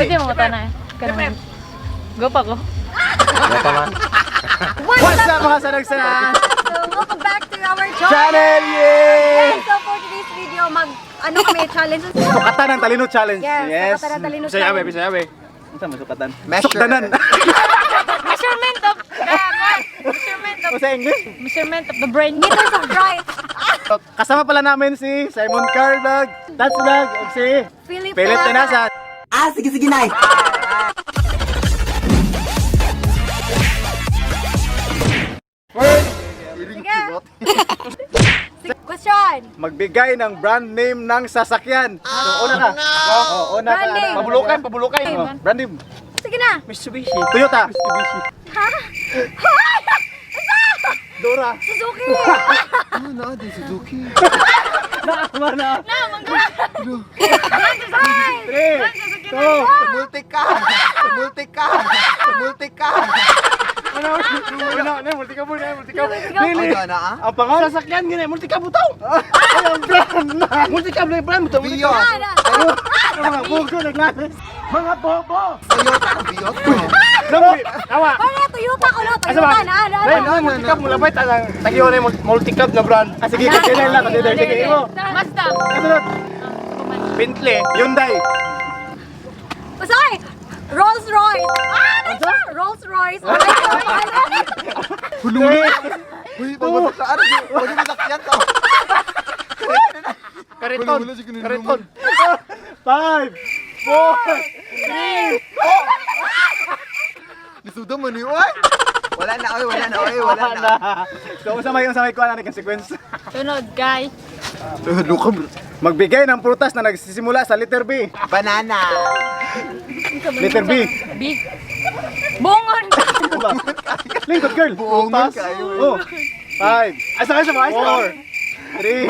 Hindi mo mata na eh. Ganun. Go pa ko. What's up, mga sanagsanan? So, welcome back to our channel! Channel! Yay! So, for today's video, mag, ano kami, challenge. Sukatan ng Talino Challenge. Yes, sukatan ng Talino Bisaya, Challenge. be, bisaya, be. Unsa man sukatan? Measure. Sukdanan. Measurement of the measurement of Unsa English? measurement of the brain. Meters of right. Kasama pala namin si Simon Carl Vlog, Tats Vlog, ug si Philip Philip Tenasa. Tenasa. Ah, sige, sige, Nay. Sige. Question. Magbigay ng brand name ng sasakyan. So, una ka. Oh, una ka. Brand name. Pabulukay, pabulukay. Oh, brand name. Sige na. Mitsubishi. Toyota. Mitsubishi. Ha? Dora. Suzuki. Ah, na, di Suzuki. Tama na. Na, mangga. Three, two, Multika. Multika. Multika. Ano, ano, ano, multikabo na, multikabo. Dili. Ano na, ah? Ang pangalan. Sasakyan gini, multikabo taw. Ay, ang brand na. Multikabo na brand mo. Vios. Mga bobo naglalis. Mga bobo. Toyota, Vios. Lambi. Awa. Wala, Toyota ko no. Asa ba? Toyota na. Na, Nay, na. multikab mo labay talang tagiyo na multikab na brand. Ah, sige, consider lang. Consider. Sige, imo. Mazda. Kasunod. Bentley. Hyundai. Sorry. Rolls Royce. Ah, nasa? Rolls Royce. Hulula. Uy, pagbasak sa ano? Huwag mo sakyan to. Kariton. Wala, wala, sige, Kariton. Five, four, Lisuda man yun, oy. Wala na, oy, wala na, oy, wala na. So, unsa may kuha na ni consequence? Sunod, guys. Luka, bro. Magbigay ng prutas na nagsisimula sa letter B. Banana. Letter B. B. Bungon. Ano ba? Lingkod girl. Buongon Prutas. kayo, eh. Oh. Five, Asa asa ba? Asa ba? four, three.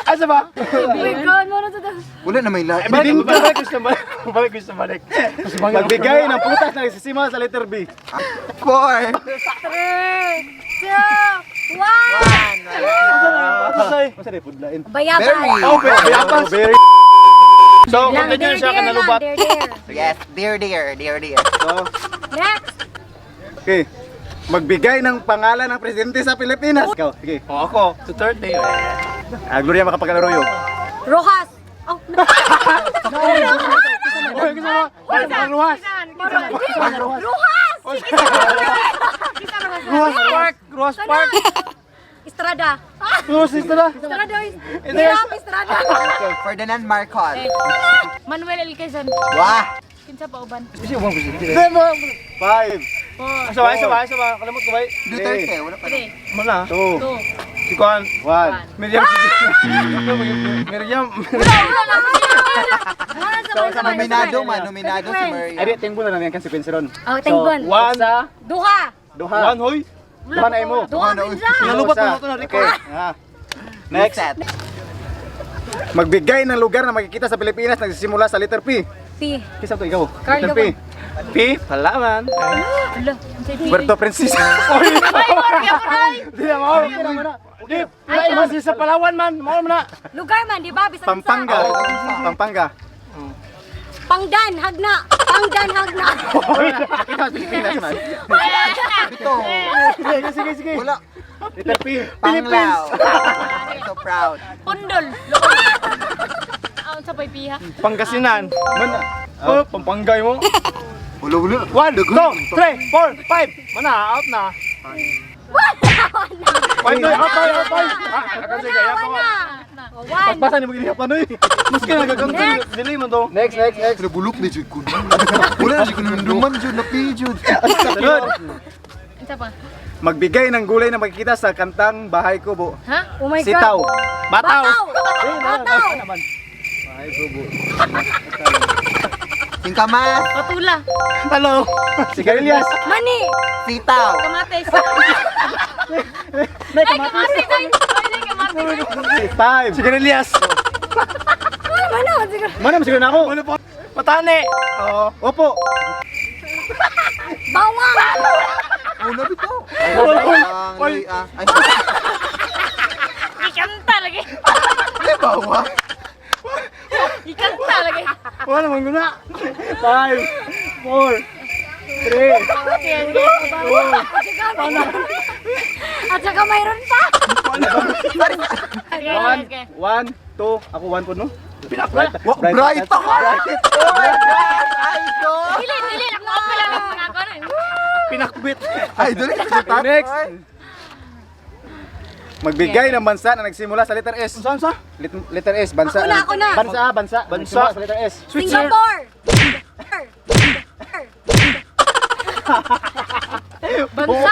Asa ba? Oh my God, mo na to. Wala na may lain. Balik, balik gusto balik. Balik gusto balik. Magbigay ng prutas na nagsisimula sa letter B. Four. Three, two, one. One. Unsa day pudlain? Bayabas. Berry. Oh, bayabas. Oh, berry. So, Lang, continue dear, siya dear lang, kanalubat. dear, dear. Yes, dear, dear, dear, dear. So, Next. okay. Magbigay ng pangalan ng presidente sa Pilipinas. Ikaw, sige. Oh, ako, Duterte. Ah, Gloria Macapagal-Arroyo. Rojas. Oh, no. Oy, gusto mo? Balik ang Ruas. Rojas. Ruas Park, Ruas Park. Estrada. Ruas Estrada. Estrada. Hiram Estrada. Ferdinand Marcos. Manuel L. Quezon. Wah. Kinsa pa uban? Five, Asa ba? Asa ba? Asa ba? Kalimot ko ba? Duterte, wala pa. Three, Mana? two, two, Si Kuan. one. Miriam. Miriam. Nominado man, nominado si Ay, Maria. di, tingbo na lang yung consequence ron. Oh, tingban. One. Sa, Duha. duha. One hoy. Duha na imo. Duha kinsa. Nalubat Usa. na ito na record. Okay. Ah. Next. Reset. Magbigay ng lugar na makikita sa Pilipinas nagsisimula sa letter P. P. Kisa to ikaw. Carl Letter P. P. Palaman. Ala, unsay P? Puerto Princesa. Ay, warga po na. Di na mao. Di, wala man sa Palawan man. Mao man na. Lugar man, di ba? Bisan unsa. Pampanga. Pampanga. Pangdan, hagna. Pangdan, hagna. Kita sa Pilipinas man. Ito. Sige, sige, sige. Wala. Letter P. Panglao. I'm so proud. Pundol. Ah, unsa pa'y P ha? Pangasinan. Man. Oh, Pampangay mo. Wala, wala. 1, 2, 3, 4, 5. Mana, out na. Five na, out tayo, out tayo. Ah, kasi kaya pa. Wala. Oh, one. Paspasan ni mo gihapon oy. Maski nagagantong, dili man to. Next, next, next. Nabulok na jud ko. Wala na jud ko nunduman jud na pi jud. Sunod. Unsa pa? Magbigay ng gulay na makikita sa kantang Bahay Kubo. Ha? Oh my God. Sitaw. Bataw. Bataw. Bataw. Naman. Bahay Kubo. Singkamas, Patula. Hello. Sigarilyas. Mani. sitaw. Kamatis. Ay, kamatis. Ay, ay, kamatis. Five. Sigarilyas. Ay, mana. Siguro. Mana mo siguro na ako. Ano po? Patane. Oo. Opo. Bawang. Una bitaw. Oy, oy, Ang oy. ah. Ay, Ikanta lagi. ay, bawa. Ikanta lagi. Wala man guna. 5, 4, 3, At saka mayroon pa. 1, 1, 2, ako 1 po, no? Bright, Bright ako! Oh my God! Idol! Dili, dili. Ako ako lang ang mga kanon. Pinakbit. Idol Okay, next. Magbigay ng bansa na nagsimula sa letter S. Saan sa? Letter S, bansa. Ako na, ako na. Bansa, bansa. Bansa. Nagsimula sa letter S. Singapore. Bansa.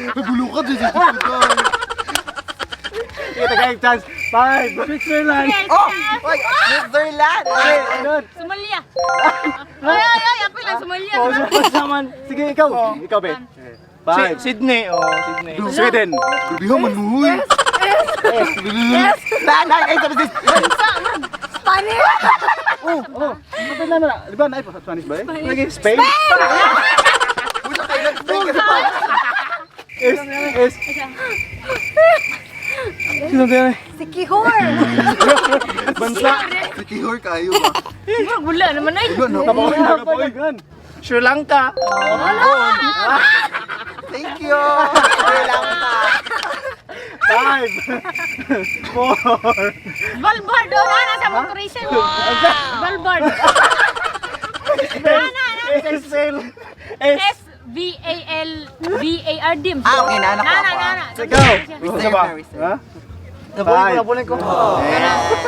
Nagulo ka dyan. Sige, tagay chance. 5, Switzerland. Oh! Wait, Switzerland! Sunod. Somalia. Ay, ay, ay. Ako lang Somalia. Oh, bansa man. Sige, ikaw. Ikaw, be. 5. Sydney. Oh, Sydney. Sweden. Grabe ha, manuhoy. Yes! Na, ay, sabi sis. Spanish. Oh, oh. Ano na na? Di ba na Spanish ba? eh? Lagi Spain. Wala kayo nag-Spain ka pa. S S. Sino din? Sikihor. Bansa. Sikihor kayo ba? Murag wala naman ay. Wala na. Kapawagan. Sri Lanka. Thank you! Sri Lanka. 5, 4, Svalbard. Oh, na nasa motorization. Svalbard. S S S. S V A L V A R D. Ah, okay, na, Na, nakuha na, ko, na, ah. na. Ikaw. Reserve na, reserve. Ha? Nabunin ko, Five. nabunin ko.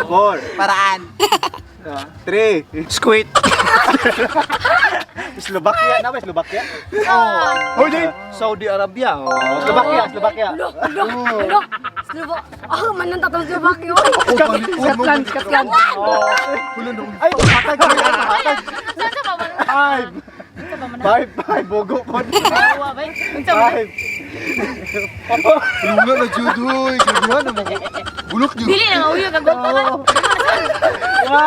4, Paraan. 3. Squid. Slovakia na ba? Slovakia? Oh, di. Saudi Arabia. Oh. Slovakia, Slovakia. Lo, lo, lo. Slovak. Oh, manang tatong Slovak yun. Scotland, Scotland. Wala na. Ay, hatag. Hatag. Saan sa ba man? 5, 5, 5, bogo po. Awa ba? Unsa man? 5. Wala na, Jude, hoy. Grabe ha, naman. Bulok yun. Dili na nga uyo kag Wow!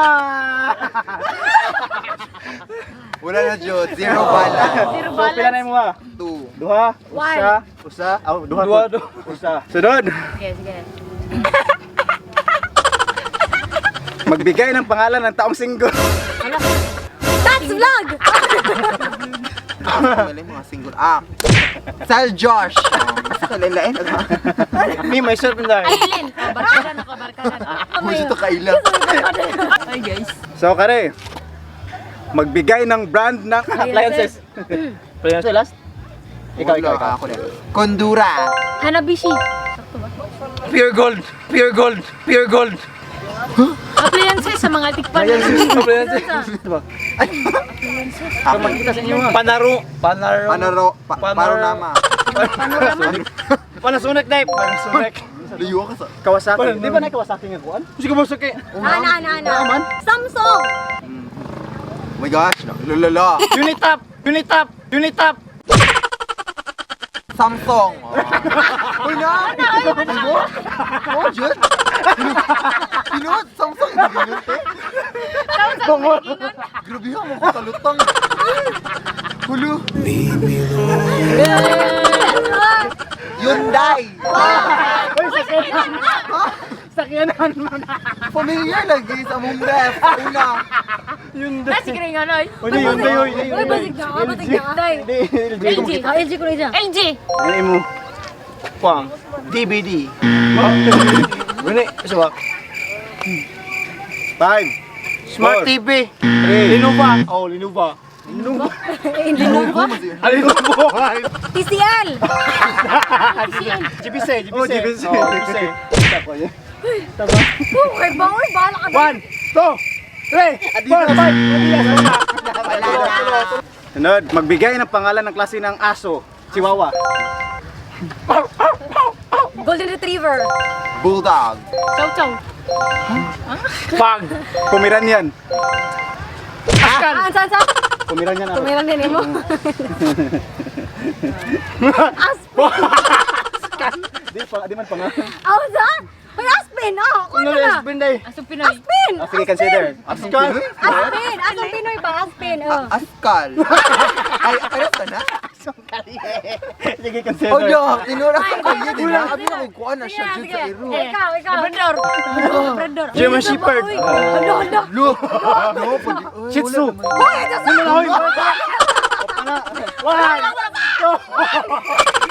Wala na, Jude. Zero balance. Zero So, pila na balance. yung mga? Two. Duha, One. usa, usa, aw, duha, Duha, duha, usa. Sunod, Sige, sige. magbigay ng pangalan ng taong single. That's vlog. Wala yung mga single. Ah. Sal Josh. Oh, Basta kalalain. Me, myself, and I. Aileen. Oh, barkadan ako, barkadan. Uy, ito kaila. Ay, guys. So, kare, magbigay ng brand ng appliances. Appliances last? Ikaw, ikaw, ikaw. Ako na. Kondura. Hanabishi. Sakto ba? Pure gold. Pure gold. Pure gold. Appliances sa mga tikpan. Appliances. Ako. Makita sa inyo nga. Panaro. Panaro. Panaro. Panorama. Panasonic type. Panasonic. Layo ka sa... Kawasaki. Di ba na Kawasaki nga kuan? Sige mo sakit. Ana, ana, ana. Samsung. Oh my gosh. Lulala. Unitap. Unitap. Unitap. Samsung. Oh. Uy na! Ano? Oh, Jude. Pinod, Samsung. Hindi ganyan, te. Grabe ha, mo kalutang. Hulo. Hyundai. Uy, sakyanan. Sakyanan man. Familiar lagi sa mong ref. Una. Hyundai. Na siguro nga noy. Uy, Hyundai, uy. Uy, basig na. Basig na. Day. Hindi, LG. LG. Ah, LG ko na isa. LG. Ano imo? Kwang. DVD. Gani, isa ba? 5, Smart Four. TV. 3, Lenovo. Oh, Lenovo. Lenovo. Ah, Lenovo. TCL. GBC, GBC. Oh, GBC. Oh, GBC. Oh, kay ba? Uy, bahala ka. 1, 2, 3, 4, 5. Wala na. Sunod, magbigay ng pangalan ng klase ng aso. Chihuahua. Golden Retriever. Bulldog. Chow chow. Pag. Pomeranian. Ah, saan, saan? Pomeranian ako. Tumiran din mo. Aspen. Di, pa, di man pangalan. Oh, saan? Uy, Aspen. Oh, kuha Ano na. yung Aspen day? Asong Pinoy. Aspen. Ah, sige, consider. Askan. Aspen. Asong Pinoy ba? Aspen. Oh. Askal. Ay, pares ka na? Sige, consider. Oh, no. Tinura sa kayo, di ba? Abi na kung kuha na siya dyan sa iro. Ikaw, ikaw. Labrador. Labrador. German Shepherd. Hala, hala. Lo. No, pwede. Uy, Shih Tzu. wala naman. Hoy, ito sa... Hoy, one, two,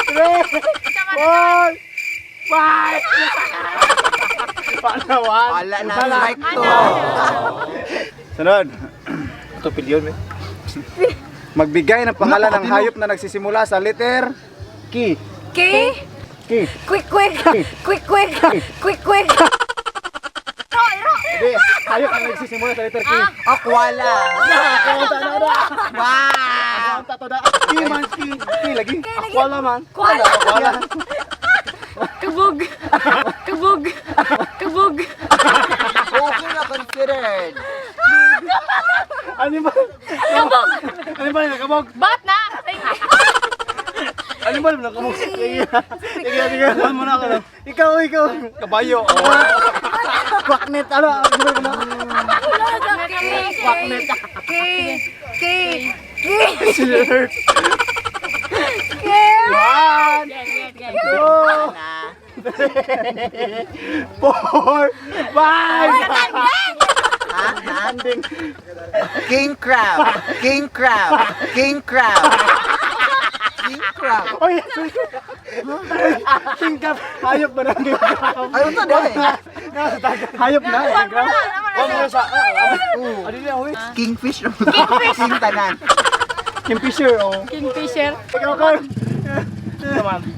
three, four, five. Wala, one. Wala na, strike to. Sunod. Ito, pilyon, eh. Magbigay ng pangalan ng hayop na nagsisimula sa letter K. K. K. Quick, quick. Quick, quick. Quick, quick. Hindi, hayop na nagsisimula sa letter K. Akwala. Wow! K man, K. K lagi. Akwala man. Koala. Akwala. Kabog. Kabog. Kabog. Okay na considered. Ano ba? Kabog. Ano ba nakabog? Bat na. Ano ba nakabog? Sige, sige, sige. Ano mo na ako? Ikaw, ikaw. Kabayo. Oh. Kwaknet, ano? Ano ba na? K. K. K. K. K. One, Yes, yes, yes. two, three, four, five. Ha? King crab. King crab. King crab. King crab. Oy, King crab. Hayop ba na? King crab? Ay, unsa dai? Hayop na. King crab. Huwag mo sa... Ano na, huy? Kingfish. Kingfish. King tanan. Kingfisher, oh. Kingfisher. Ikaw, Carl.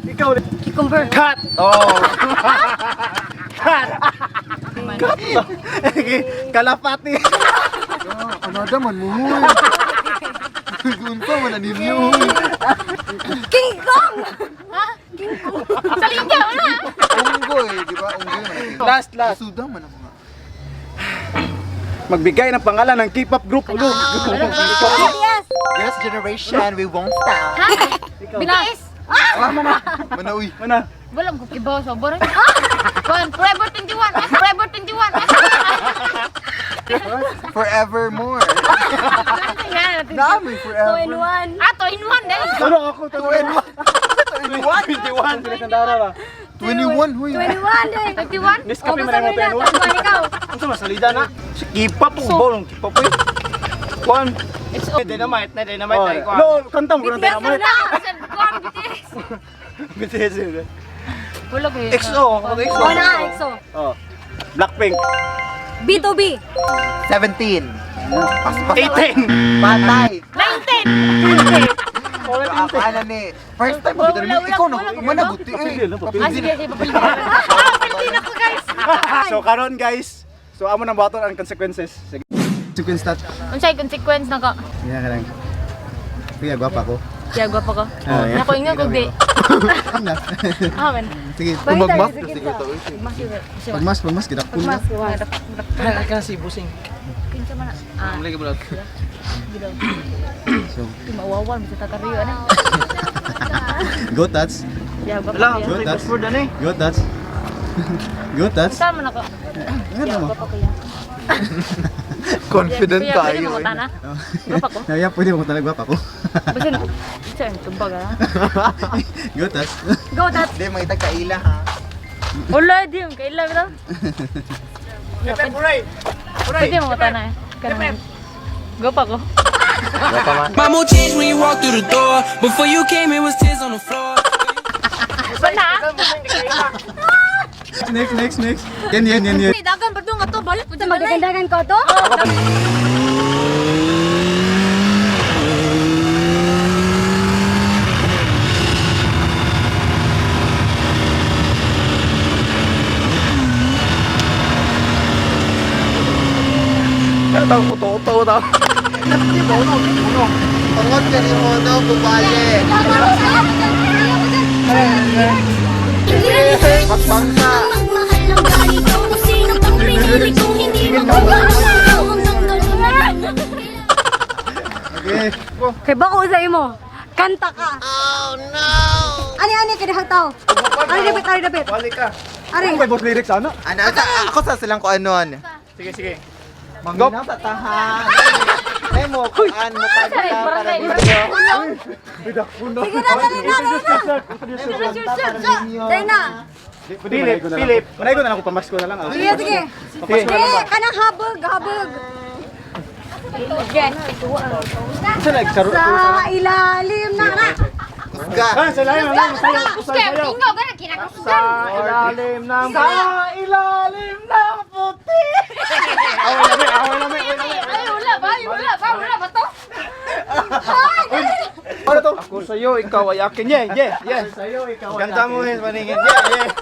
Ikaw. Cucumber. Cut! Oh. Cut! Cut! Kalapati. Ah, Another man mo. huy. Unsa man ani ninyo? huy? King Kong. Salingga, wala. Unggoy, di ba? Unggoy man ang king. Last, last. Suda man ang mga. Magbigay ng pangalan ng K-pop group. Ulo. Yes. This generation, we won't stop. BTS. Manawi. Mana? Wala ko kibaw sa borang. Kuan, Forever 21. Forever 21. Forevermore. Yan. Nami Two forever. in one. Ah, 2 in 1 dahil. Ano ako? Two and one. Two and one. 21. Sila sandara ba? 21, huy. 21 day. 21? Nescafe Oh, man basta ang may na. 21. Tagwan ikaw. Ano sa salida na? Si K-pop, oh. Ball, K-pop, eh. One. It's Dynamite na, dynamite Oh, na. ikaw. no, kanta mo. Kanta BTS mo. na. Kuan, BTS. BTS. yun. Wala ko yun. XO. Okay, XO. Oh, na, EXO. Oh. Blackpink. B2B. 17. Paspas. 18. Patay. 19. Ako na ni. First time mo Wala, bitaw wala, ikaw na wala, wala. managuti eh. Ah, sige, sige, papilin. Ah, papilin ako, guys. So karon guys, so amo nang baton ang consequences. Sige. Consequence start. Unsay consequence na ka? Yeah, karang. Sige, gwapa ko. Kaya gwapa ko. Oh, yeah. Nako ingat ko di. Na. Ah, man. Sige, Magmas na siguro to. Mas yun. pagmas, pagmas gidakpon na. Kaya ka na si Busing. Kinsa man na. Ah, Lagi mo lang. So, di mawawal mo sa tatariyo ano. go touch. Ya, gwapa Wala, ko. Go may touch. password ano eh. Go touch. Go touch. Saan man ako? Ano mo? Gwapa ko ya. Confident Kuya, pwede tayo mo eh. tana? Gwapa ko. Kaya pwede mo talaga gwapa ko. Basta sa tubag ah. Go touch. Go, tat. Hindi, mga itagkaila ha. Wala di mo kaila bitaw. Uray! Pwede mo tana eh. Kanang Gwapa ko. Mama changed when you walked through the door. Before you came, it was tears on the floor. Wala. Next, next, next. Yan, yan, yan, yan. Dagan pa nga to balik Ito, magagandagan ko to. Taw, taw. Tungod ka ni Mono, bubale. Pagbangka. Magmahal ng ganito kung sino pang pinili kung hindi magbabago hanggang ganun. Okay. Kay bako sa imo. Kanta ka. Oh no. Ani ani kay dihang tao. Ari dapit, ari dapit. Balik ka. Ari. May boss lyrics ano? Ano, ako sa silang ko anon. Sige, sige. Manginaw sa tahan. Ay mo, kuan mo kanta para Barangay, ninyo. Sige na, dali na, dali na. Dali na. Philip, Philip. Manay ko na lang ako, pamasko na lang. Ah. Sige, sige. Sige, kanang habog, habog. Okay. Sa nagsaro. Sa ilalim na na. Kusga. Ah, sa ilalim ng Kusgan, tingo, ganun, kinakusgan. Sa ilalim ng... Sa ilalim ng puti! Away lami, away lami, away lami. Ay, wala ba? Ay, wala ba? Wala ba to? Ano to? Ako sa'yo, ikaw ay akin. Yeah. Sa'yo, ikaw ay Ganda mo eh, maningin. Yeah.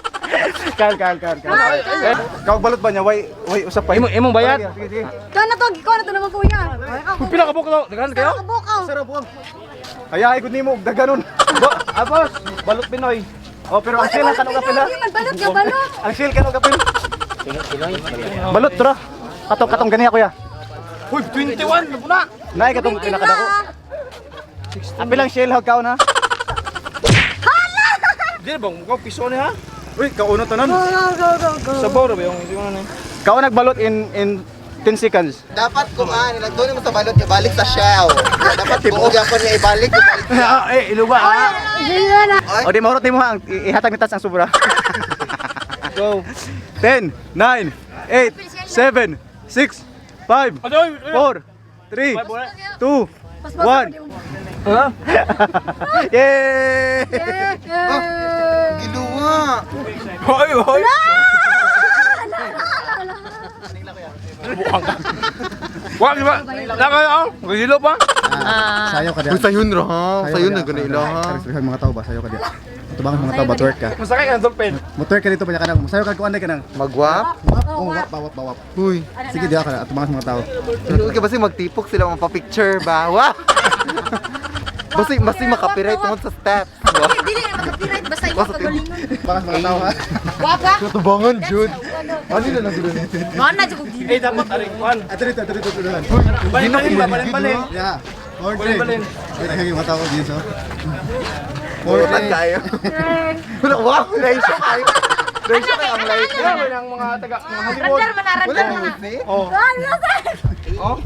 Kal, kal, kal, kal. Kau balot ba niya? Way, way, usap pa. Imong bayad? Sige, sige. Ikaw na to, ikaw na to naman kuya. Pila ka buok to? Daghan kayo? Kabukaw. Sarap po. Kaya ay gud nimo og daganon. Ah, boss, balot Pinoy. Oh, pero ang sale ang kanong kapil ha. Balot ka, balot. Ang sale kanong kapil. Balot tra. Katong katong ganiya kuya. Uy, 21 na po na. Naay katong pinakadako. Apil ang shell hog kaon ha. Di na ba mukha piso ni ha? Uy, kauno tanan. Go, go, go, go. Sabaw ra ba yung yung ano? Kaon nagbalot in 10 seconds. Dapat kuan, ilagdon mo sa balot ibalik sa shell. Dapat buo gyapon niya ibalik, ibalik. Ah, eh, iluwa ah. Sige na. O di mahurot nimo ha, ihatag ni Tats ang sobra. Go. 10, 9, 8, 7, 6, 5, 4, 3, 2, 1. Ha? Yay! Yeah. Giluwa. Hoy, hoy. Wag ba? Naka oh, gilo pa. Sayo ka Uy, sayon ra ha. Sayon na gani ila ha. Sayo mga tao ba? Sayo ka diya. Tubangan mga tao ba? Twerk ka. Masakay ka ng dolphin. Mo-twerk ka dito pa ka nang. Sayo ka kuan ka nang. Magwap. Oh, wap, wap, wap, wap. Uy. Sige diya ka na. Tubangan mga tao. Uy, ka basi magtipok sila mapa-picture ba? Wah. Basi basi makapiright tungod sa steps. Wah. Dili na makapiright basta imo Basta kagalingon. Tubangan mga tao ha. Wapa. Tubangan jud. Ano na lang gud Mao na jud kog dili. Eh, dapat aring kuan. Ato dito, ato dito, ato dito. Balin, balin, ba, balin, balin. Yeah. Four, Balin, three. balin. Wait, nagiging mga tao dito. Four, Wala three. kayo. Wala, wow, ratio kayo. Ratio kayo ang light. Kaya ba ng mga taga mga Hollywood? Randar man, Wala randar na man. ni. Oh. Oh.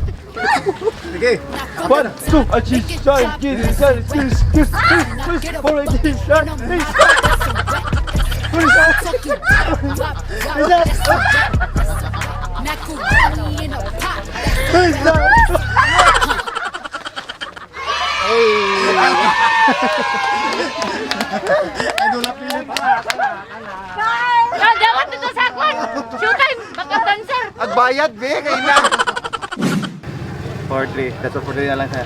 Sige. One, two, a cheese, seven, six, seven, six, six, six, six, four, eight, six, seven, six. Ah, dapat dito sa kwan. Showtime, baka dancer. Agbayad be kay na. 4, 3. That's all for today na lang sir.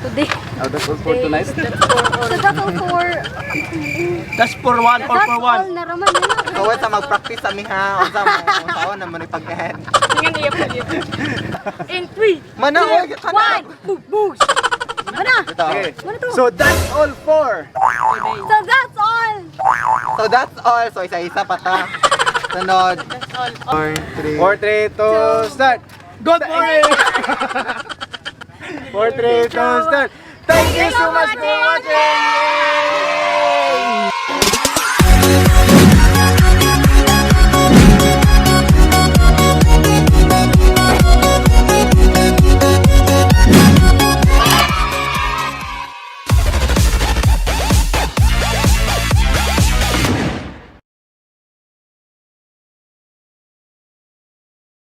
Today. Oh, that's all for tonight. So that's all for That's for one, all that's for one. all na raman na. Kawat sa mag-practice sa miha, unsa mo, unsaon naman ni pag-end. Tingnan niya po yun. In 3, Mana oy, kana. 1, move, move. Mana? Okay. Mana to? So that's all for. So that's all. So that's all. So isa-isa pa ta. Sunod. That's all. 4, 3. 4, 3, 2, start. Good morning! 4, 3, 2, start. Thank you so much for watching.